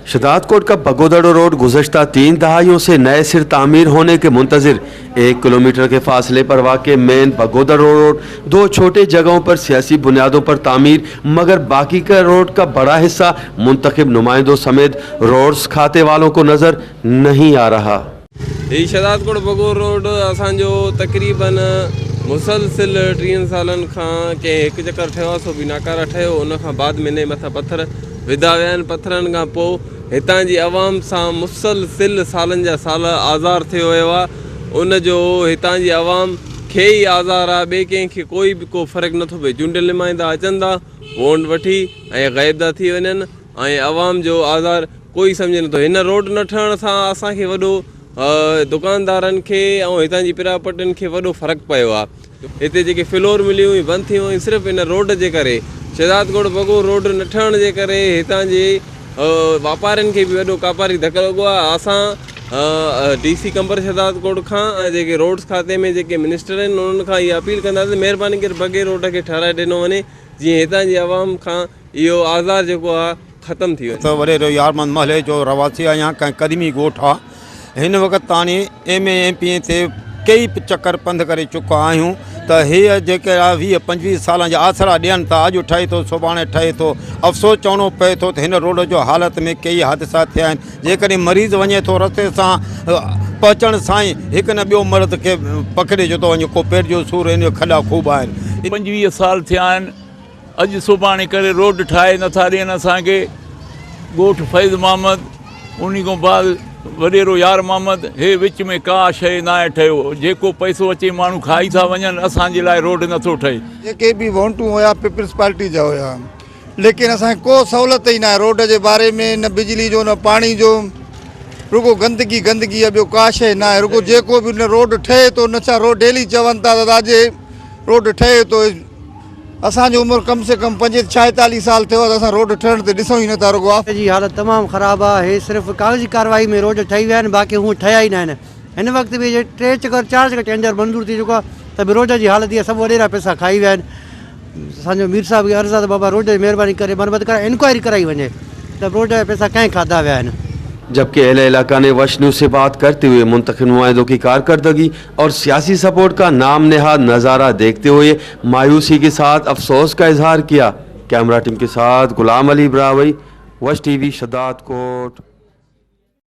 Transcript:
शदादकोट का बगोदड़ो रोड गुज़श्ता 3 दहाइयों से नए सिर तामीर होने के मुंतज़िर। 1 किलोमीटर के फासले पर वाक़ मेन बगोदड़ो रोड 2 छोटे जगहों पर सियासी बुनियादों पर तामीर, मगर बाकी का रोड का बड़ा हिस्सा मुंतखब नुमाइंदों समेत रोड्स खाते वालों को नज़र नहीं आ रहा। ही शहदादकोट बगो रोड असांजो तक़रीबन मुसलसिल 30 सालनि खां कंहिं हिकु चकर ठहियो आहे, सो बि नाकारा ठहियो। उन खां बाद में हिन मथां पथर विधा विया आहिनि। पथरनि खां पोइ हितां जी अवाम सां मुसलसिल सालनि जा साल आज़ार थियो वियो आहे। उनजो हितां जी अवाम खे ई आज़ार आहे, ॿिए कंहिंखे कोई बि को फ़र्क़ु नथो पए। चूंडियल नुमाइंदा अचनि था, वोट वठी ऐं ग़ाइब था थी वञनि ऐं अवाम जो आज़ार कोई सम्झे नथो। हिन रोड न ठहण सां असांखे वॾो दुकानदारनि खे ऐं हितां जी प्रॉपर्टियुनि खे वॾो फ़र्क़ु पियो आहे। हिते जेके फ्लोर मिलियूं हुयूं बंदि थी वयूं सिर्फ़ु हिन रोड जे करे। शहदादकोट बगो रोड न ठहण जे करे हितां जे वापारियुनि खे बि वॾो कापारी धक लॻो आहे। असां डी सी कंबर शहदादकोट खां ऐं जेके रोड्स खाते में जेके मिनिस्टर आहिनि उन्हनि खां इहा अपील कंदासीं, महिरबानी करे बगे रोड खे ठाराए ॾिनो वञे, जीअं हितां जी अवाम खां इहो आज़ार जेको आहे ख़तमु थी वञे। त वॾेरो यारमंद महले जो रवासी आहियां, कंहिं क़दीमी ॻोठु आहे। हिन वक़्तु ताईं M A, M P A ते कई चकर पंधु करे चुका आहियूं त हीअ जेके आहे 20-25 सालनि जा आसरा ॾियनि था, अॼु ठहे थो, सुभाणे ठहे थो। अफ़सोस चवणो पए थो त हिन रोड जो हालत में कई हादिसा थिया आहिनि। जेकॾहिं मरीज़ वञे थो, रस्ते सां पहुचण सां ई हिकु न ॿियो मर्ज़ खे पकड़िजो थो वञे, को पेट जो सूर, हिन जो खॾा ख़ूब आहिनि। 25 साल थिया आहिनि, अॼु सुभाणे करे रोड ठाहे नथा ॾियनि असांखे। ॻोठ फैज़ मोहम्मद, उन खां बाद वॾेरो यार मोहम्मद, हे विच में का शइ न आहे ठहियो। जेको पैसो अचे माण्हू खाई था वञनि, असांजे लाइ रोड नथो ठहे। जेके बि वोटूं हुया पीपल्स पार्टी जा हुया, लेकिन असांखे को सहूलियत ई न आहे रोड जे बारे में, न बिजली जो न पाणी जो। रुगो गंदगी गंदगी आहे, ॿियो का शइ न आहे। रुगो जेको बि न रोड ठहे थो न छा, रोड डेली चवनि था त दाजे रोड ठहे थो। असांजी उमिरि कम से कम 45 साल थियो आहे त असां रोड ठहण ते ॾिसूं ई नथा रुगो। जी हालत तमामु ख़राबु आहे। हे सिर्फ़ु कागज़ी कार्रवाई में रोड ठही विया आहिनि, बाक़ी हूअं ठहिया ई न आहिनि। हिन वक़्तु बि जे 3 चकर 4 चकर टेंडर मंज़ूर थी चुको आहे त बि रोड जी हालत इहा, सभु वॾेरा पैसा खाई विया आहिनि। असांजो मीर साहिब खे अर्ज़ु आहे त बाबा रोड जी महिरबानी करे मरमत कराए इंक्वायरी कराई वञे त रोड जा पैसा कंहिं खाधा विया आहिनि। जबकि अहल इलाका ने वश न्यूज़ से बात करते हुए मुंतखब नुमाइंदों की कारकर्दगी और सियासी सपोर्ट का नाम नेहाद नज़ारा देखते हुए मायूसी के साथ अफसोस का इजहार किया। कैमरा टीम के साथ गुलाम अली ब्रावई, वश टीवी, शदादकोट।